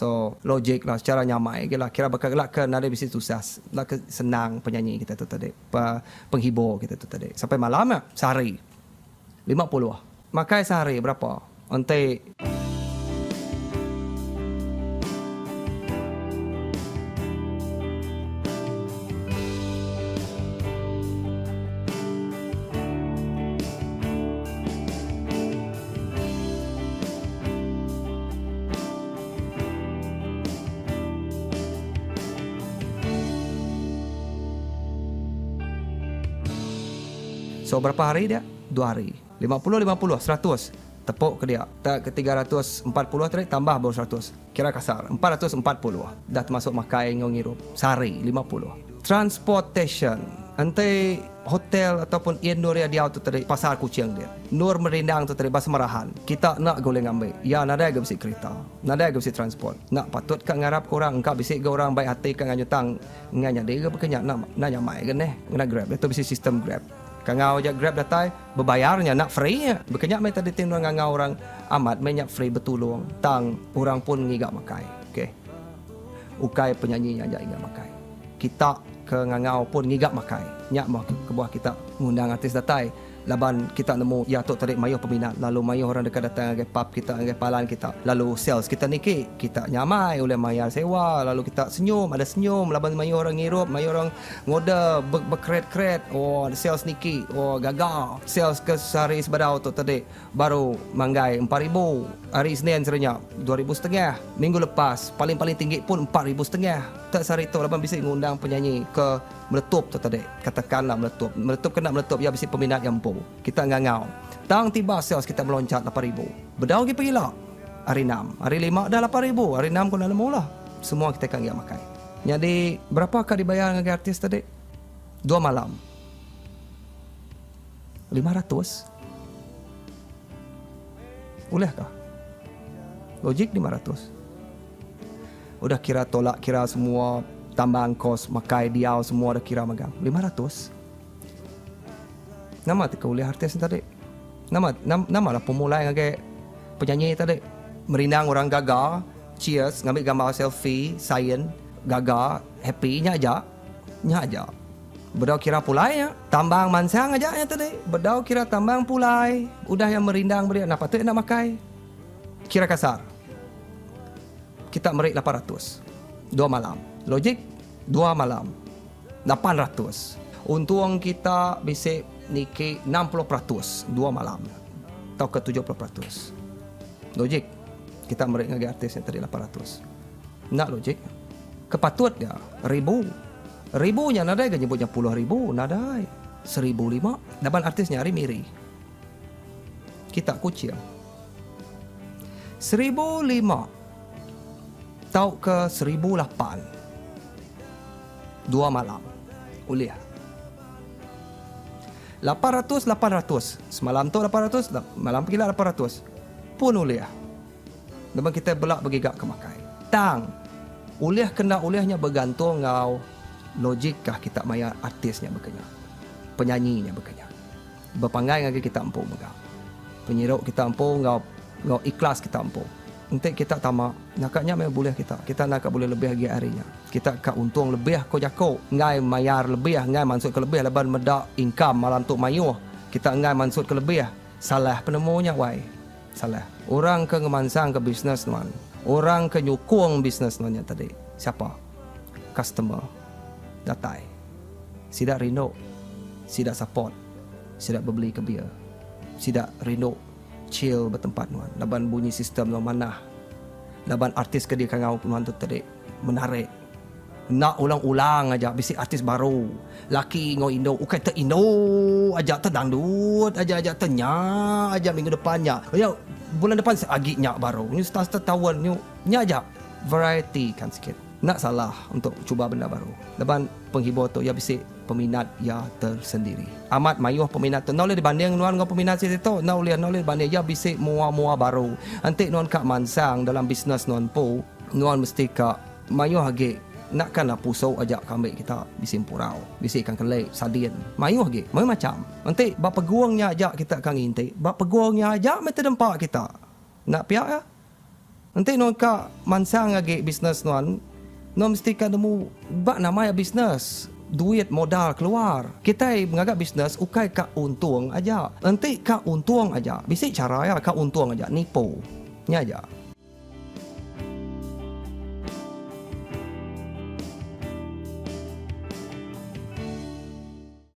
So logic lah secara nyamai agi lah kira baka gela ke nadai bisi tusah la ke senang penyanyi kita tu tadi pe penghibur kita tu tadi sampai malam nya sehari 50 makai sehari berapa enti. So berapa hari dia? Dua hari. 50 50 100 tepuk ke dia. Tak ke 340 tadi tambah baru 100. Kira kasar 440 dah termasuk makai enggau ngirup sehari 50. Transportation enti hotel ataupun inn endur iya diau tu tadi pasar Kuching dia. Endur merindang tu tadi ba Semerahan. Kita enda ga ulih ngambi. Iya nadai ga bisi kerita. Nadai ga bisi transport. Enda patut ka ngarap ka orang engka bisi ga orang baik ati ka nganyu tang enggai nyadi ga baka nya enda enda nyamai ga neh ngena grab. Diatu bisi sistem grab. Kangau aja grab datai bebayar nya enda free nya. Baka nya meh tadi ti endur ngangau orang amat meh nya free betulung tang orang pun ngiga makai. Okay. Ukai penyanyi nya aja ngiga makai. Kita ke ngangau pun ngiga makai. Nya meh kebuah kita ngundang artis datai laban kita nemu iya tu tadi mayuh peminat lalu mayuh orang deka datai ngagai pub kita ngagai palan kita lalu sales kita niki kita nyamai ulih mayar sewa lalu kita senyum ada senyum laban mayuh orang ngirup mayuh orang ngorder bekeret-keret oh sales niki oh gaga sales ke sehari sebedau tu tadi Baru manggai 4000 hari Isnin sehari nya 2000 setengah. Minggu lepas paling-paling tinggi pun 4000 setengah. Te sehari tu laban bisi ngundang penyanyi ke meletup tu tadi. Katakanlah meletup. Meletup ke enda meletup iya bisi peminat iya empu. Kita ngangau. Tang tiba sales kita meloncat 8000. Bedau agi pegila. Hari enam. Hari lima dah 8000. Hari enam ku enda nemu lah. Semua kitai ka ngia makai. Nyadi berapa ka dibayar ngagai artis tadi? Dua malam. 500. Ulih ka? Logik 500. Udah kira tolak kira semua tambang kos makai diau semua udah kira magang. 500. Nama ti ke ulih artis ne tadi? Nama nama lah pemulai ngagai penyanyi tadi? Merindang orang gaga, cheers, ngambi gambar selfie, sign, gaga, happy nya aja. Nya aja. Bedau kira pulai nya. Tambang mansang aja nya tadi. Bedau kira tambang pulai. Udah iya merindang beri enda patut enda makai. Kira kasar. Kita meri 800. Dua malam. Logik? Dua malam. 800. Untung kita bisi niki 60% dua malam nya. Tauka 70%. Logik? Kita meri ngagai artis nya tadi 800. Enda logik. Ke patut ga ribu. Ribu nya nadai ga nyebut nya puluh ribu, nadai. 1005 laban artis nya ari Miri. Kita Kuching. 1005 tauka 1008 dua malam ulih. 800 800 semalam tu 800 malam pegila 800 pun ulih. Laban kitai bela begiga ke makai. Tang, ulih ke enda ulih nya begantung enggau logik kah kita maya artis nya baka nya, penyanyi nya baka nya. Bepanggai ngagai kita empu mega. Penyiru kita empu enggau enggau ikhlas kita empu. Enti kita tama, naka nya meh bulih kita. Kita enda ka bulih lebih agi ari nya. Kita ka untung lebih ko jaku. Enggai mayar lebih, enggai mansut ke lebih laban meda income malam tu mayuh. Kita enggai mansut ke lebih. Salah penemu nya wai. Salah. Orang ke ngemansangka bisnes nuan. Orang ke nyukung bisnes nuan nya tadi. Siapa? Customer. Datai. Sida rindu. Sida support. Sida bebeli ke beer. Sida rindu chill ba tempat nuan laban bunyi sistem nuan manah. Laban artis ke dikangau nuan tu tadi menarik. Enda ulang-ulang aja bisi artis baru. Laki enggau indu ukai te indu aja te dangdut aja aja te nya aja minggu depan nya. Nya bulan depan agi nya baru. Nyu setahun setahun nyu nya aja. Variety kan sikit. Enda salah untuk cuba benda baru. Laban penghibur tu iya bisi peminat iya tersendiri. Amat mayuh peminat tu. Enda ulih dibanding nuan enggau peminat siti tu. Enda ulih enda ulih dibanding. Iya bisi mua-mua baru. Enti nuan ka mansang dalam bisnes nuan empu, nuan mesti ka. Mayuh agi enda kan lah pusu aja ke ambi kita bisi empurau, bisi ikan kelik, sardin. Mayuh agi, mayuh macham. Enti ba pegung nya aja kita ka nginti, ba pegung nya aja meh tedempa kita. Enda pia ka? Enti nuan ka mansang agi bisnes nuan, nuan mesti ka nemu ba nama iya bisnes. Duit modal keluar. Kitai ngaga bisnes ukai ka untung aja. Enti ka untung aja, bisi chara iya ka untung aja, nipu. Nya aja.